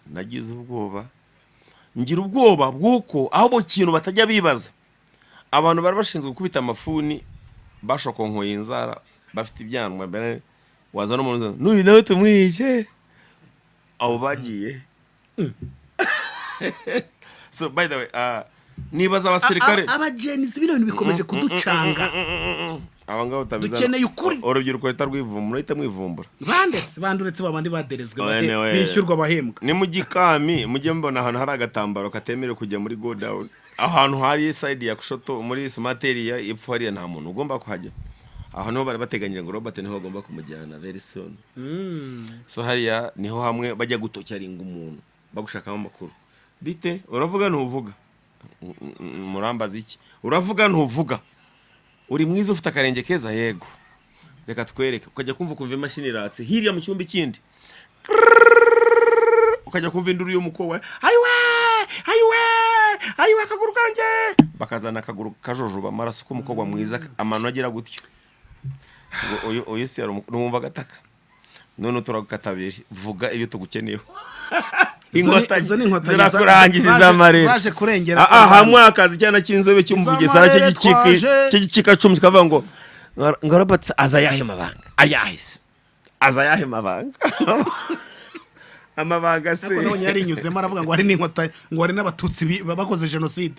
Nagize ubwoba, ngira ubwoba bw'uko ahubwo kintu batajya bibaza, abantu bari bashinzwe gukubita amafuni bashokonkoye inzara, bafite ibyanwa mbere, wazana umuntu n'uyu nawe tumwice, abo bagiye. So by the way, nibaza abasirikare Abagenzi, bino bintu bikomeje kuducanga. Aba ngabo utabizana. Dukeneye ukuri. Urubyiruko ruhita rwivumbura, ruhita mwivumbura. Bande se? Bande uretse babandi baderezwe Oya, bishyurwa, bahembwa? Ni mu gikami, mujye mubona ahantu hari agatambaro katemerewe kujya muri go down, ahantu hari side ya kushoto muri smart area epfo hariya, nta muntu ugomba kuhajya. Aho niho bari bateganyije ngo Robert niho bagomba kumujyana very soon. So hariya niho hamwe bajya gutocyaringa umuntu, bagushakamo amakuru. Bite, uravuga ntuvuga? Murambaza iki? Uravuga ntuvuga? Uri mwiza, ufite akarenge keza? Yego, reka twereke. Ukajya kumva ukumva imashini iratse hirya mu cyumba ikindi, ukajya kumva induru y'umukobwa: "Ayiwe, ayiwe, ayiwe, akaguru kanjye!" Bakazana akaguru kajojoba amaraso k'umukobwa mwiza, amano agira gutyo. Ngo uyu si yari numva agataka. None turagukata abiri, vuga ibyo tugukeneyeho. Inkotanyi Izo ni inkotanyi zirakurangiza izamarere. Zaje kurengera Ah, u Rwanda. Hamwe hakaza icyana cy'inzobe cyo mu Bugesera Izamarere cy'igicika twaje. cy'igicika cumi, kikavuga ngo Robert aza ayahe mabanga? Ayahe se? Aza ayahe mabanga? Amabanga se? Ariko nabonye yarinyuzemo, aravuga ngo hari n'inkotanyi, ngo hari n'Abatutsi bakoze jenoside.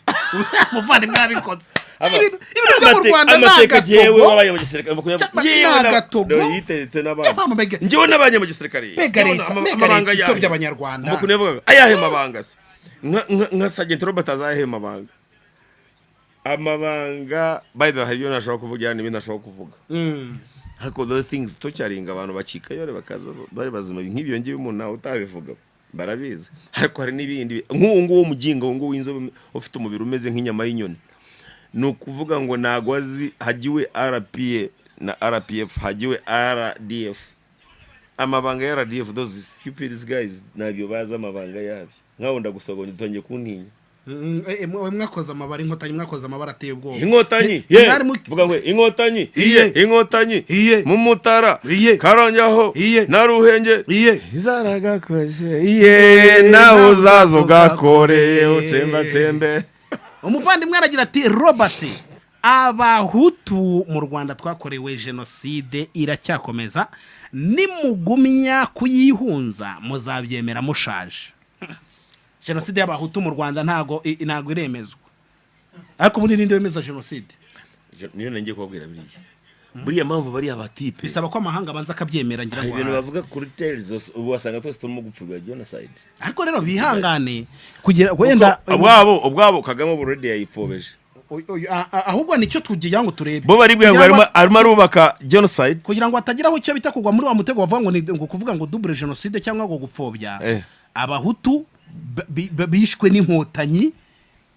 Umuvandimwe yabikoze. Ibintu byo mu Rwanda ni Amateka jewe agatogo. wabaye mu gisirikare. Cyangwa Njyewe ni agatogo. yiteretse n'abandi. Cyangwa Njyewe n'abanye mu gisirikare. Mbega Njyewe leta, mbega amabanga leta yahe? itobya Abanyarwanda. Ukuntu yavugaga, ayahe mabanga se? Nka Sergeant Robert aza ayahe mabanga? Amabanga, by the way, hari ibyo ntashobora kuvuga n'ibindi ntashobora kuvuga. Ariko those things tocyaringa abantu bakikayo bakaza bari bazima nk'ibyo ngibyo, umuntu nawe utabivuga barabizi. Ariko hari n'ibindi nk'uwo nguwo muginga, uwo nguwo w'inzobe ufite umubiri umeze nk'inyama y'inyoni, ni ukuvuga ngo ntago azi hagiwe RPA na RPF, hagiwe RDF, amabanga ya RDF. Those stupid guys ntabyo bazi amabanga yabyo. Nkaho ndagusogonya, utangiye kuntinya. Mwakoze amabara, Inkotanyi mwakoze amabara ateye ubwoba. Inkotanyi Ni- ye mwari vuga ngo Inkotanyi Iye. Inkotanyi Iye. mu Mutara Iye. Karongi Iye. na Ruhenge Iye. izaragakoze iye, nawe uzaza ugakore utsembatsembe. Umuvandimwe aragira ati: "Robert, Abahutu mu Rwanda twakorewe jenoside iracyakomeza, nimugumya kuyihunza muzabyemera mushaje." Jenoside y'Abahutu mu Rwanda ntago iremezwa. Ariko ubundi ninde wemeza jenoside? Niyo nangiye kubabwira buriya mpamvu bariya batipe Bisaba ko amahanga abanza akabyemera, ngira hari ngo ibintu ahari. bavuga kuri televiziyo, ubu wasanga twese turimo gupfubya genocide. Ariko rero bihangane kugira wenda Ubwabo Kagame ubu already yayipfobeje. Ahubwo nicyo tugira ngo turebe. Bo bari bwira ngo Kugira ngo arimo arubaka genocide. Kugira ngo hatagiraho icyo bita kugwa muri wa mutego bavuga ngo ni ngo kuvuga ngo double génocide cyangwa ngo gupfobya. Abahutu bishwe n'Inkotanyi,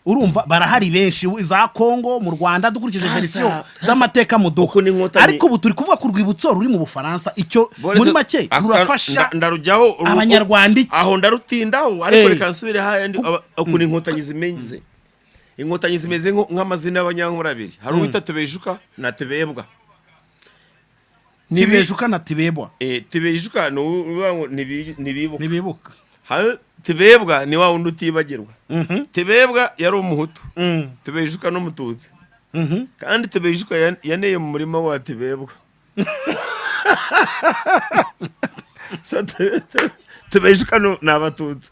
urumva, barahari benshi za Kongo, mu Rwanda, dukurikije version z'amateka muduha. Uko ni Inkotanyi- Ariko ubu turi kuvuga ku rwibutso ruri mu Bufaransa. Icyo muri make rurafasha Ndarujyaho Abanyarwanda iki? Aho ndarutindaho, ariko Eh. reka nsubire hahandi. Ukuntu Inkotanyi zimeze, Inkotanyi zimeze nk'amazina y'Abanyankore abiri. Hari uwita Tubejuka na Tebebwa. Tibejuka na Tibebwa. Tibejuka ni uvuga ngo ntibibuka. Ntibibuka. Hari Tibebwa, ni wa wundi utibagirwa. Tibebwa yari Umuhutu, Tubejuka n'Umututsi. Kandi Tubejuka yaneye mu murima wa Tibebwa. So, Tubejuka ni Abatutsi.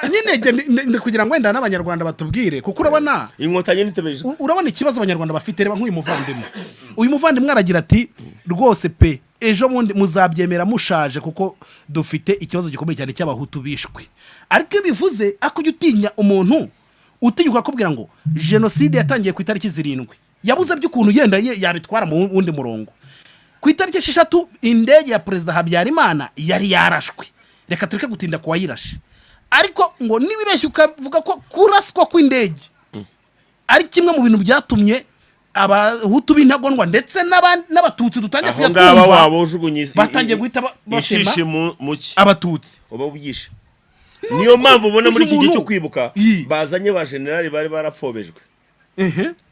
Nyine ndi kugira ngo wenda n'Abanyarwanda batubwire, kuko urabona Inkotanyi ni Tubejuka. Urabona ikibazo Abanyarwanda bafite. Reba nk'uyu muvandimwe, uyu muvandimwe aragira ati: "Rwose pe, ejo bundi muzabyemera mushaje, kuko dufite ikibazo gikomeye cyane cy'Abahutu bishwe." Ariko iyo bivuze ako ujya utinya umuntu utinyuka akubwira ngo jenoside yatangiye ku itariki 7, yabuze by'ukuntu yenda yabitwara mu wundi murongo. Ku itariki 6 indege ya Perezida Habyarimana yari yarashwe. Reka tureke gutinda ku wayirashe, ariko ngo nibibeshye ukavuga ko kuraswa kw'indege ari kimwe mu bintu byatumye Abahutu b'intagondwa ndetse n'Abatutsi dutangiye Aho kujya ngaba twumva waba ujugunye batangiye guhita batema ishishi mu ki Abatutsi. Uba ubyishe. Niyo mpamvu ubona muri iki gihe cyo Umuntu- kwibuka Yi. bazanye ba generali bari barapfobejwe,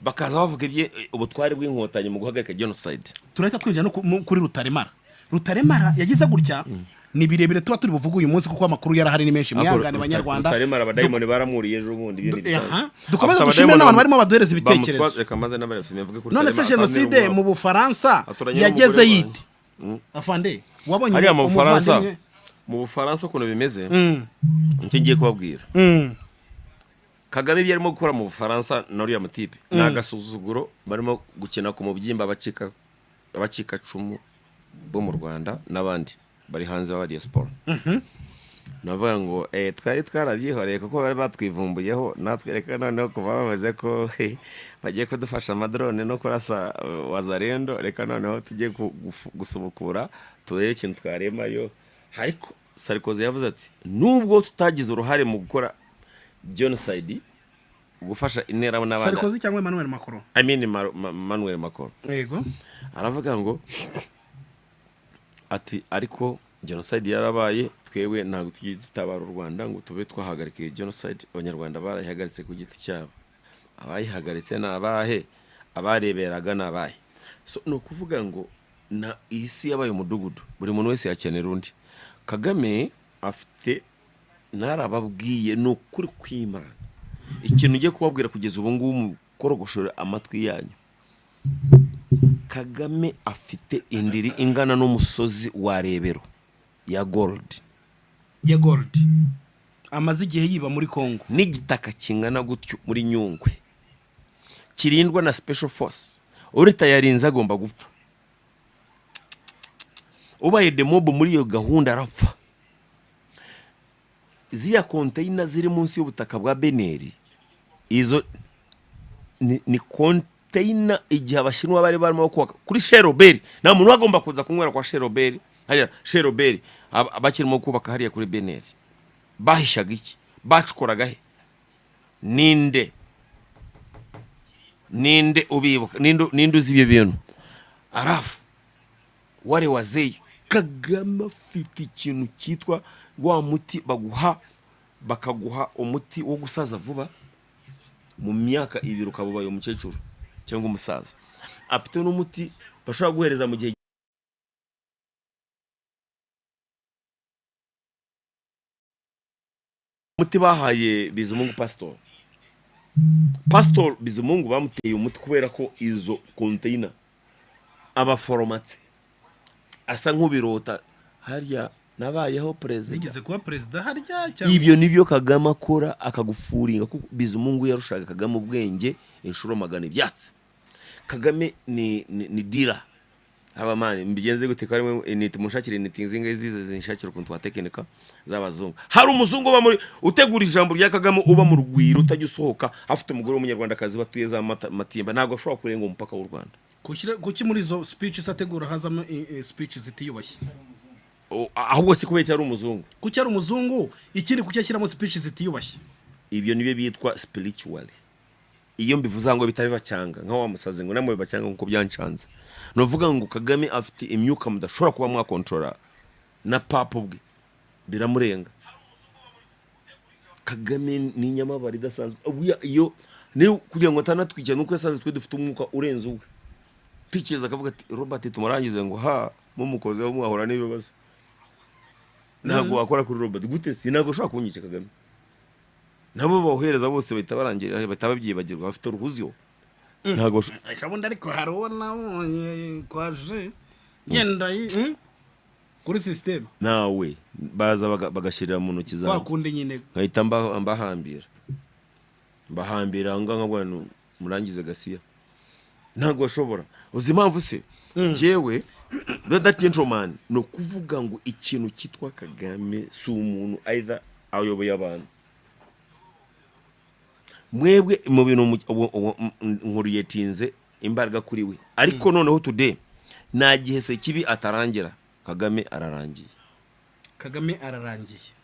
bakaza bavuga ibye ubutwari bw'Inkotanyi mu guhagarika genocide. Turahita twinjira no kuri Rutaremara. Rutaremara yagize gutya. Ni birebire tuba turi buvuge uyu munsi, kuko amakuru yarahari ni menshi. Mwihangane, Banyarwanda. Rutaremara abadayimoni baramwuriye ejo bundi, ibyo ni ibisanzwe. Dukomeze Afite dushimire abadayimoni n'abantu barimo baduhereza ibitekerezo. Reka maze n'abarefime mvuge kuri None se Rutaremara, jenoside atanira mu Bufaransa Aturanye yageze n'umugore yite, afande? Wabonye Hariya mu Bufaransa, umuvandimwe? mu Bufaransa ukuntu bimeze, nicyo ngiye kubabwira. Kagame ibyo arimo gukora mu Bufaransa na uriya mutipe ni agasuzuguro. Barimo gukina ku mubyimba abacikacumu bo mu Rwanda n'abandi bari hanze b'aba diaspora. Navuga ngo twari twarabyihoreye kuko bari batwivumbuyeho. Natwe reka noneho kuva bavuze ko bagiye kudufasha amadrone no kurasa wazarendo, reka noneho tujye gusubukura turebe ikintu twaremayo. Ariko Sarkozy yavuze ati: "Nubwo tutagize uruhare mu gukora genocide, gufasha intera n'abandi." Sarkozy cyangwa Emmanuel Macron? I mean Manuel Macron. Yego. Aravuga ngo ati: "Ariko genocide yarabaye, twebwe ntabwo tujye dutabara u Rwanda ngo tube twahagarika iyo genocide. Abanyarwanda barayihagaritse ku giti cyabo. Abayihagaritse ni abahe? Abareberaga ni abahe?" So ni ukuvuga ngo na iyi si yabaye umudugudu, buri muntu wese yakenera undi. Kagame afite, narababwiye, ni ukuri kw'Imana, ikintu ugiye kubabwira kugeza ubu ngubu mukorogoshore amatwi yanyu: Kagame afite indiri ingana n'umusozi wa Rebero ya gold. Ya gold amaze igihe yiba muri Congo. N'igitaka kingana gutyo muri Nyungwe kirindwa na special force. Urita yarinze agomba gupfa. Ubaye demob muri iyo gahunda arapfa. Ziriya konteyina ziri munsi y'ubutaka bwa BNR, izo ni konteyina igihe Abashinwa bari barimo kubaka kuri Chez Robert, nta muntu agomba kuza kunywera kwa Chez Robert hariya. Chez Robert bakirimo kubaka hariya kuri BNR, bahishaga iki? Bacukoraga he? Ninde, ninde ubibuka? Ninde uzi ibyo bintu? Arafu ware wazeye. Kagame afite ikintu cyitwa wa muti baguha, bakaguha umuti wo gusaza vuba, mu myaka 2 ukaba ubaye umukecuru cyangwa umusaza. Afite n'umuti bashobora guhereza mu gihe umuti bahaye Bizimungu, Pastor Bizimungu bamuteye umuti kubera ko izo konteyina abaforomatse asa nk'ubirota harya nabayeho perezida. Yigeze kuba perezida harya cyangwa? Ibyo nibyo Kagame akora, akagufuringa, kuko Bizimungu yarushaga Kagame ubwenge inshuro magana ibyatsi. Kagame ni dira abamani mbigenze gute ko harimo initi? Munshakire initi zingahe zizo zinshakira ukuntu twatekinika z'abazungu. Hari umuzungu uba muri utegura ijambo rya Kagame, uba mu Rugwiro, utajya usohoka, afite umugore w'Umunyarwandakazi batuye za Matimba. Ntabwo ashobora kurenga umupaka w'u Rwanda. Kuki muri izo speech se ategura hazamo speech zitiyubashye? Ahubwo si kubera ari umuzungu. Kuki ari umuzungu? Ikindi, kuki ashyiramo speech zitiyubashye? Ibyo nibyo bitwa spiritual. Iyo mbivuze ngo bitaba bibacanga nka wa musazi ngo namwe bibacanga nkuko byancanze. Ni uvuga ngo Kagame afite imyuka mudashobora kuba mwakontorora, na papa ubwe biramurenga. Kagame ni inyamabara idasanzwe. Iyo niyo kugira ngo atanatwikira nuko yasanze twe dufite umwuka urenze uwe. Tekereza akavuga ati: "Robert tumurangize," ngo ha mumukozeho mwahura n'ibibazo. Ntabwo wakora kuri Robert gute? Si ntabwo ushobora kunyica. Kagame nabo bawuhereza bose bahita barangira, bahita babyibagirwa, bafite uruhuziho, ntabwo Ubundi ariko hari uwo nabonye kwaje yenda kuri sisiteme. Nawe baza bagashyirira mu ntoki Kwa zanjye. kundi nyine. Nkahita mbahambira aho ngaho nkabona murangize gasiya. Ntabwo bashobora. Uzi impamvu se? Njyewe that gentleman, ni ukuvuga ngo ikintu cyitwa Kagame si umuntu, either ayoboye abantu. Mwebwe mu bintu nkuriyetinze imbaraga kuri we, ariko noneho today nta gihe se kibi atarangira. Kagame ararangiye. Kagame ararangiye.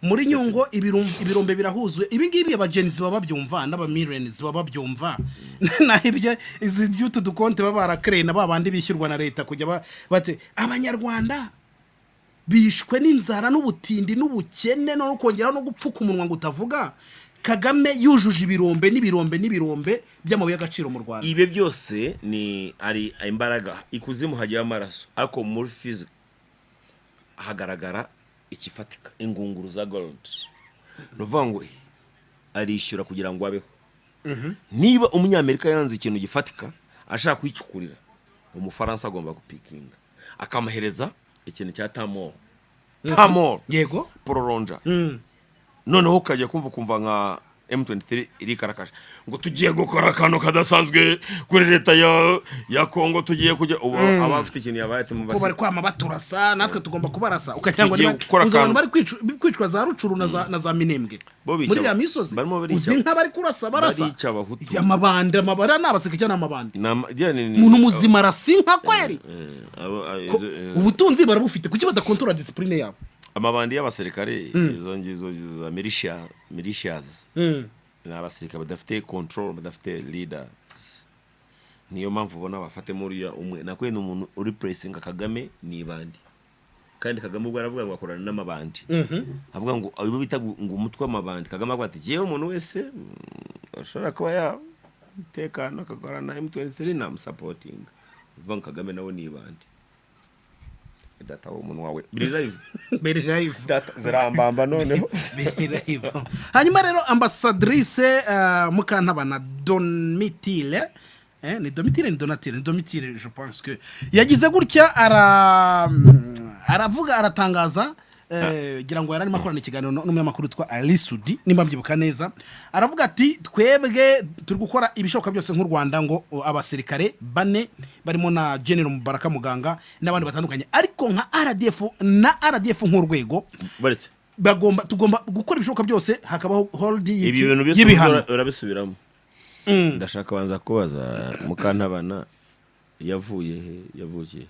Muri Nyungo ibirombe birahuzuye. Ibi ngibi abagenzi baba babyumva n'abamiliyonizi baba babyumva, naho ibyo izi by'utu dukonte baba barakereye na ba bandi bishyurwa na leta kujya bati Abanyarwanda bishwe n'inzara n'ubutindi n'ubukene, no kongeraho no gupfuka umunwa ngo utavuga. Kagame yujuje ibirombe n'ibirombe n'ibirombe by'amabuye y'agaciro mu Rwanda. Ibyo byose ni ari imbaraga. Ikuzimu hajyayo amaraso, ariko muri physique hagaragara ikifatika, ingunguru za gold. Ni ukuvuga ngo arishyura kugira ngo abeho. Niba Umunyamerika yanze ikintu gifatika ashaka kwicukurira, Umufaransa agomba gupikinga akamuhereza ikintu cya tamoro tamoro, pororonja. Noneho ukajya kumva ukumva nka M23 irikarakaje ngo tugiye gukora akantu kadasanzwe kuri leta ya Kongo, tugiye kujya ubu aba afite ikintu yabaye ati Ko mubase. bari kwama baturasa, natwe tugomba kubarasa, ukagira ngo Tugiye gukora uzi abantu akantu. bari kwicwa za Rucuru na za Minembwe Bo bica muri iriya misozi. Barimo barica- Uzi nka bari kurasa, barasa. Barica Abahutu. Amabandi, amabara ni abasirikare cyangwa ni amabandi? Ni Umuntu muzima arasa inka kweri? Eh, Ubutunzi barabufite, kuki badakontora discipline yabo? Amabandi y'abasirikare, izo ngizo za militia, militias, ni abasirikare badafite control, badafite leaders. Niyo mpamvu ubona bafate muri umwe nakwe ni umuntu uri pressinga Kagame ni ibandi. Kandi Kagame ubwo aravuga ngo akorana n'amabandi, avuga ngo abo bita ngo umutwe w'amabandi. Kagame avuga ati jewe umuntu wese ashobora kuba ya umutekano akakorana na M23 namusapotinga. Uvuga ngo Kagame nawe ni ibandi. Data w'umuntu wawe biri live. Biri live. Data zirambamba noneho. Biri live. Hanyuma rero ambassadrice Mukantabana Domitile, ni Domitile, ni Donatile, ni Domitile, je pense que yagize gutya aravuga, aratangaza, gira ngo yari arimo akorana ikiganiro n'umunyamakuru witwa Alisudi nimba mbyibuka neza. Aravuga ati twebwe turi gukora ibishoboka byose nk'u Rwanda ngo abasirikare bane barimo na General Mubaraka Muganga n'abandi batandukanye, ariko nka RDF na RDF nk'urwego Baretse. bagomba, tugomba gukora ibishoboka byose hakabaho hold Ibi bintu byose y'ibihano. Urabisubiramo. Ndashaka banza kubaza Mukantabana yavuye he, yavukiye?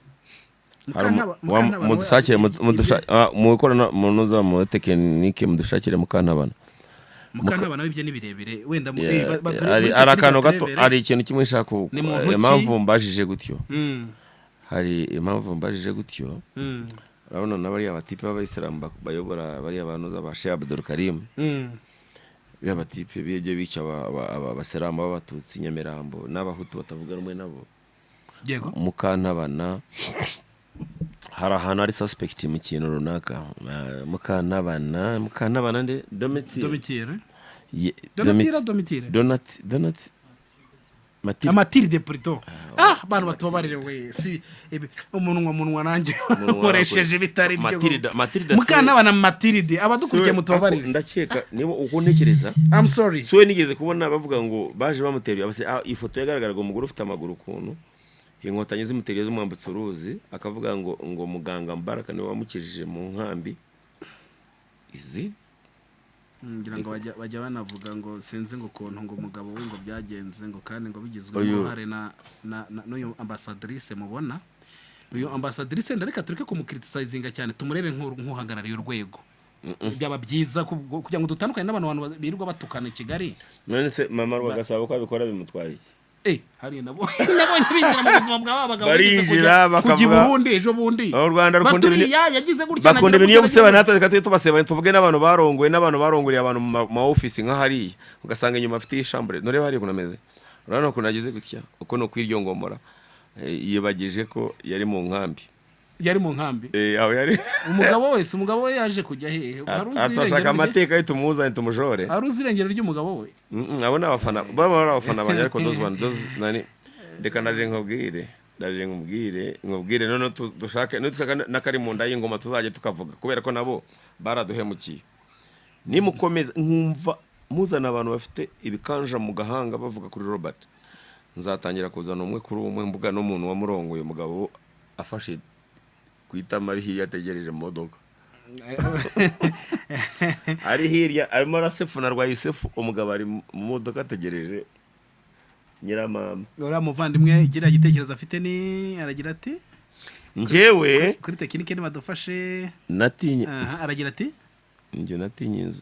Hari Mukantabana mudushakire mu ikorana munoza mu tekinike, mudushakire Mukantabana. Mukantabana w'ibyo ni birebire wenda Yeah, muri hari akantu tekinike gato. turebere. Hari ikintu kimwe nshaka Ni muntu ki? Impamvu mbajije gutyo, hari impamvu mbajije gutyo. Urabona na bariya batipe b'abayisilamu bayobora bariya bantu ba Sheikh Abdul Karim, bariya batipe bijye bica abasilamu b'Abatutsi Nyamirambo n'Abahutu batavuga rumwe nabo. Mukantabana hari ahantu hari suspect mu kintu runaka. Mukantabana nde? Domitire. Domitire. Donatira, Domitire. Donat Matilde. Amatilde plutôt. Ah, bantu batubabarire we, si umunwa munwa nanjye Umunwa nkoresheje bitari byo. Matilda. Mukantabana Matilde, abadukurikiye mutubabarire. Ndakeka niba uko ntekereza, I'm sorry. si we nigeze kubona bavuga ngo baje bamuteruye ifoto yagaragaraga umugore ufite amaguru ukuntu Inkotanyi zimuteruye zimwambutse uruzi, akavuga ngo muganga Mbaraka niwe wamukijije mu nkambi izi. Ngira ngo bajya banavuga ngo sinzi ngo ukuntu ngo umugabo we ngo byagenze, ngo kandi ngo bigizwemo uruhare na n'uyu ambassadrice mubona. Uyu ambassadrice ndareka tureke kumucriticizinga cyane, tumurebe nk'uhagarariye urwego. Byaba byiza kugira ngo dutandukane n'abantu bantu birirwa batukana i Kigali. None se mama Rwagasabo ko abikora bimutwara iki? Hariya nabo nabonye binjira mu buzima bwa ba bagabo bigeze Barinjira, kujya i Burundi ejo bundi. Aho u Rwanda rukunda Baturiya yagize gutya bakunda nagira ibintu yo gutya, gusebanya, natwe reka tujye tubasebanya, tuvuge n'abantu barongoye n'abantu barongoreye abantu mu ma office nka hariya, ugasanga inyuma afite ishambure. Nureba hariya ukuntu ameze, urabona ukuntu agize gutya, uko ni ukwiryongomora. Yibagije ko yari mu nkambi. Yari mu nkambi. Aho yari. Umugabo wese, umugabo we yaje kujya hehe? Hari uzi Atashaka irengero rye? Amateka ye tumuzane tumujore. Hari uzi irengero ry'umugabo we? Abo ni abafana, baba ari abafana banjye, ariko those one, those nani, reka ndaje nkubwire noneho dushake nidushaka n'akari mu nda y'ingoma tuzajya tukavuga, kubera ko nabo baraduhemukiye. Nimukomeza nkumva muzana abantu bafite ibikanja mu gahanga bavuga kuri Robert, nzatangira kuzana umwe kuri umwe, mbuga n'umuntu wamurongoye, umugabo afashe ku itama ari hirya ategereje mu modoka, ari hirya arimo arasefuna, arwaye isefu, umugabo ari mu modoka ategereje nyiramama. Uriya muvandimwe igira igitekerezo afite ni aragira ati Njyewe kuri tekinike nibadufashe. Natinye. Aha, aragira ati Njye natinye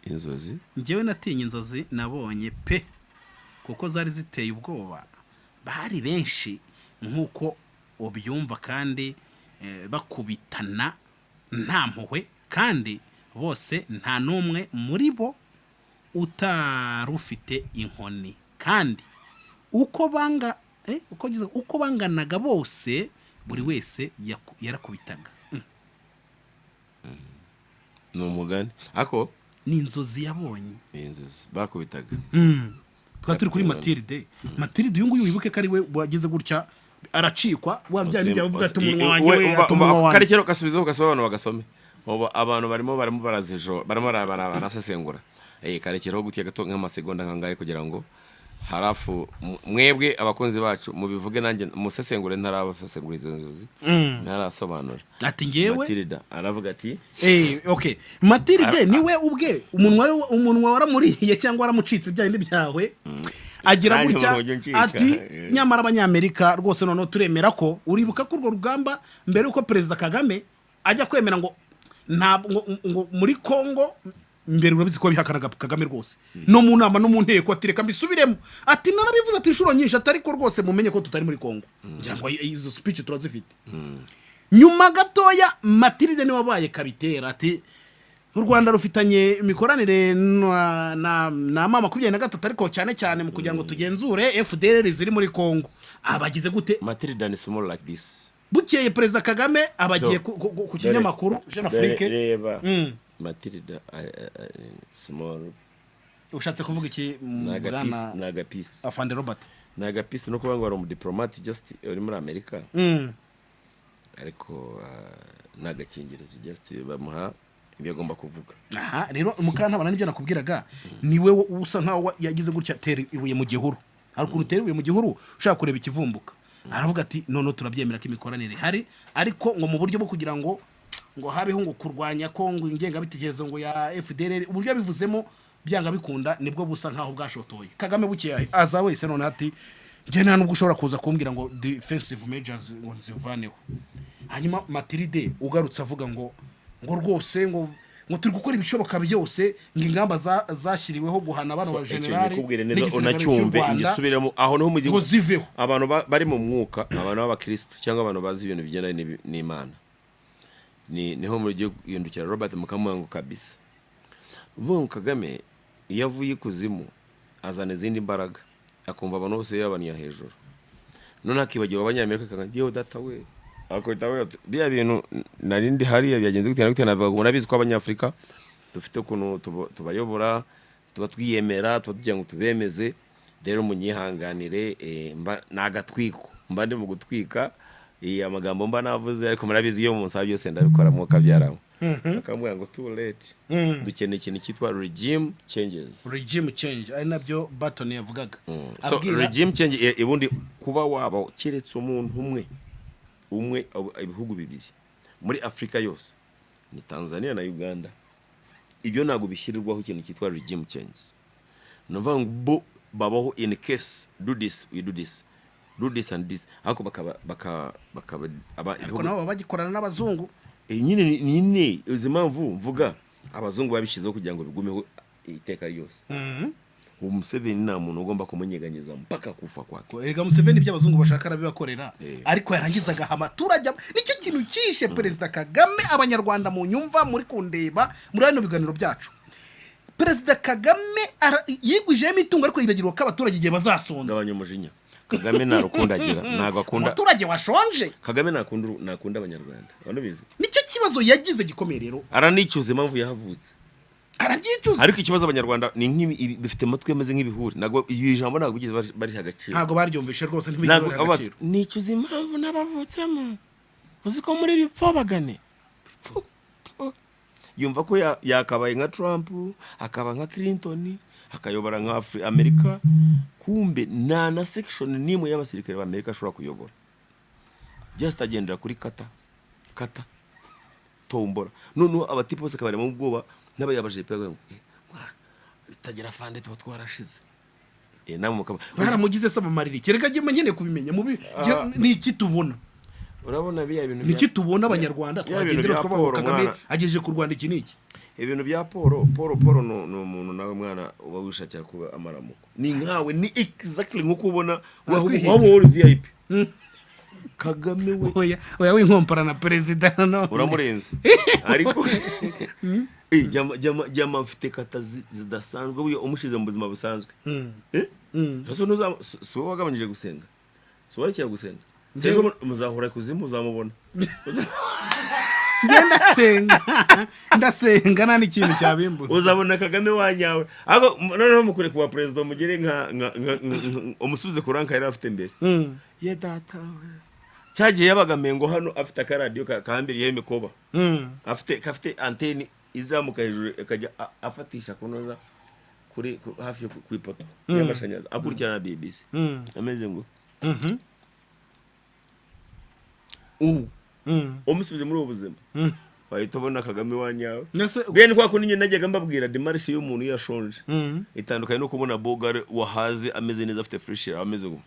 inzozi. Njyewe natinye inzozi nabonye pe, kuko zari ziteye ubwoba. Bari benshi nk'uko ubyumva kandi bakubitana nta mpuhwe, kandi bose nta n'umwe muri bo Utarufite inkoni, kandi uko banga uko banganaga bose, buri wese yarakubitaga. Ni umugani ako. Ni inzozi yabonye. Ni inzozi bakubitaga. Twari turi kuri Matilde. Matilde uyu nguyu, wibuke ko ari we wagize gutya aracikwa wa bya bindi avuga ati umunwa wanjye we, ati umunwa wanjye. Karekero gasubizeho, gasome, abantu bagasome. Ubu abantu barimo barazijo, barimo barasesengura. Karekeraho gutya gato, nk'amasegonda nkangahe, kugira ngo harafu mwebwe abakunzi bacu mubivuge, nanjye musesengure, ntarabasesengura izo nzozi, ntarasobanura. Ati ngewe Matilda aravuga ati okay, Matilde niwe ubwe umunwa we, umunwa waramuriye cyangwa waramucitse, bya bindi byawe, agira Nanjye gutya umunwa ujya uncika. Ati nyamara Abanyamerika rwose noneho turemera ko, uribuka ko urwo rugamba mbere yuko Perezida Kagame ajya kwemera ngo ntabwo ngo muri Kongo mbere, urabizi ko bihakanaga Kagame rwose no mu nama no mu nteko, ati reka mbisubiremo, ati narabivuze, ati inshuro nyinshi, ati ariko rwose mumenye ko tutari muri Kongo. Ngira ngo izo speech turazifite. Nyuma gatoya Matilde niwe wabaye kabitera, ati u Rwanda rufitanye imikoranire na M23, ariko cyane cyane mu kugira ngo tugenzure FDLR ziri muri Kongo. Abagize gute? Matilda ni small like this. Bukeye Perezida Kagame abagiye Do. ku kinyamakuru Jeune Afrique. Reba. Matilda small. Ushatse kuvuga iki, Ni agapisi. bwana Ni agapisi. Afande Robert? Ni agapisi, no kuvuga ngo hari umudiplomate just uri muri Amerika, ariko ni agakingirizo, just bamuha ibyo agomba kuvuga. Aha rero Mukantabana nibyo nakubwiraga, niwe usa nkaho yagize gutya tera ibuye mu gihuru. Hari ukuntu utera ibuye mu gihuru ushaka kureba ikivumbuka. Aravuga ati none turabyemera ko imikoranire ihari, ariko ngo mu buryo bwo kugira ngo habeho ngo kurwanya ko ngo ingengabitekerezo ngo ya FDLR. Uburyo yabivuzemo, byanga bikunda nibwo busa nkaho bwashotoye Kagame. Bukeye aza wese none ati njye nta nubwo ushobora kuza kumbwira ngo defensive measures ngo nzivaneho. Hanyuma Matilde ugarutse avuga ngo rwose ngo turi gukora ibishoboka byose, ngo ingamba zashyiriweho guhana bano ba Icyo generali nikubwire neza, n'igisirikare cy'u unacyumve, Rwanda ngisubiremo aho niho mu ngo gihugu ziveho. Abantu bari mu mwuka, abantu b'abakristo cyangwa abantu bazi ibintu bigendanye n'Imana, niho mugiye guhindukira Robert mukamuha ngo kabisa. Uvuga ngo Kagame iyo avuye ikuzimu azana izindi mbaraga, akumva abantu bose yabaniye hejuru, none akibagirwa Abanyamerika, akavuga yewe data we, akahita we ati, biriya bintu nari ndi hariya byagenze gute na gute. Navuga ngo murabizi ko Abanyafurika dufite ukuntu tubayobora, tuba twiyemera, tuba tugira ngo tubemeze. Rero munyihanganire, mba ni agatwiko, mba ndi mu gutwika, amagambo mba navuze, ariko murabizi iyo munsaba byose ndabikora, mwuka byaramo. Bakamubwira ngo too late, dukeneye ikintu cyitwa regime changes. Regime change, ari nabyo Barton yavugaga. So regime change, ubundi kuba waba keretse umuntu umwe umwe, ibihugu bibiri muri Afurika yose ni Tanzania na Uganda, ibyo ntabwo bishyirirwaho ikintu cyitwa regime change. Ni ukuvuga ngo bo babaho in case do this, we do this, do this and this, ariko bakaba Ariko nabo baba bagikorana n'abazungu. Nyine nyine izi mpamvu mvuga, abazungu babishyizeho kugira ngo bigumeho iteka ryose. Ubu Museveni nta muntu ugomba kumunyeganyeza mpaka kufa kwake. Erega Museveni ibyo abazungu bashaka arabibakorera, ariko yarangiza agaha abaturage. Nicyo kintu cyishe Perezida Kagame. Abanyarwanda mu nyumva, muri kundeba muri bino biganiro byacu, Perezida Kagame yigwijeho imitungo, ariko yibagirwa ko abaturage igihe bazasonza. Gabanya umujinya. Kagame nta rukundo agira, ntabwo akunda. Umuturage washonje. Kagame ntakunda Abanyarwanda, urabizi. Nicyo kibazo yagize gikomeye rero. Aranicuza impamvu yahavutse. Arabyicuza. Ariko ikibazo Abanyarwanda ni nk'ibi bifite amatwi ameze nk'ibihuri, ntabwo iri jambo ntabwo bigeze bariha agaciro. Ntabwo baryumvishe rwose, ntibigeze Ntabwo bariha abo agaciro. Nicuza impamvu n'abavutsemo, uzi ko muri bipfobagane. Pfu, pfu. Yumva ko yakabaye nka Trump, akaba nka Clinton, akayobora nka Amerika. Kumbe nta na section n'imwe y'abasirikare ba Amerika ashobora kuyobora, just agendera kuri kata kata tombora. Noneho abatipe bose akabarema ubwoba n'abayabajepe ngo mwana, itagira fande tuba twarashize. Namwe mukaba Baramugize se abamarira iki? Reka njye nkeneye kubimenya mubi. Ni iki tubona? Urabona biriya bintu Ni iki tubona Abanyarwanda bya bintu twagendera bya tukavuga ngo Paul, Kagame mwana. agejeje ku Rwanda iki n'iki? Ibintu bya Paul, Paul, Paul ni umuntu nawe mwana uba wishakira kuba amaramuko, ni nkawe, ni exactly nkuko ubona Arakwihera. waba uri VIP. Kagame we Oya oya, winkompara na perezida nanone. Uramurenze, ariko Jama mfite kata zidasanzwe buyo umushyize mu buzima busanzwe. Eh? Ese si wowe wagabanyije gusenga? Si wowe warekeye gusenga? Si ejo muzahura ikuzimu, uzamubona. Njye ndasenga, ndasenga, nta n'ikintu cyabimbuza. Uzabona Kagame wanyawe. Ahubwo noneho mukure kuba perezida, mugere nka umusubize ku ranka yari afite mbere. Ye data we, cyagiye yabaga Mengo hano afite akaradiyo kahambiriyeho imikoba, afite anteni izamuka hejuru, akajya afatisha kunoza kuri hafi yo ku ipoto y'amashanyarazi, akurikirana na BBC, ameze ngo ubu umusubize muri ubu buzima, wahita ubona Kagame wanyawe. Bene kwa kundi nyine najyaga mbabwira, démarche y'umuntu iyo ashonje itandukanye no kubona bogare wahaze, ameze neza, afite fraîcheur, ameze ngo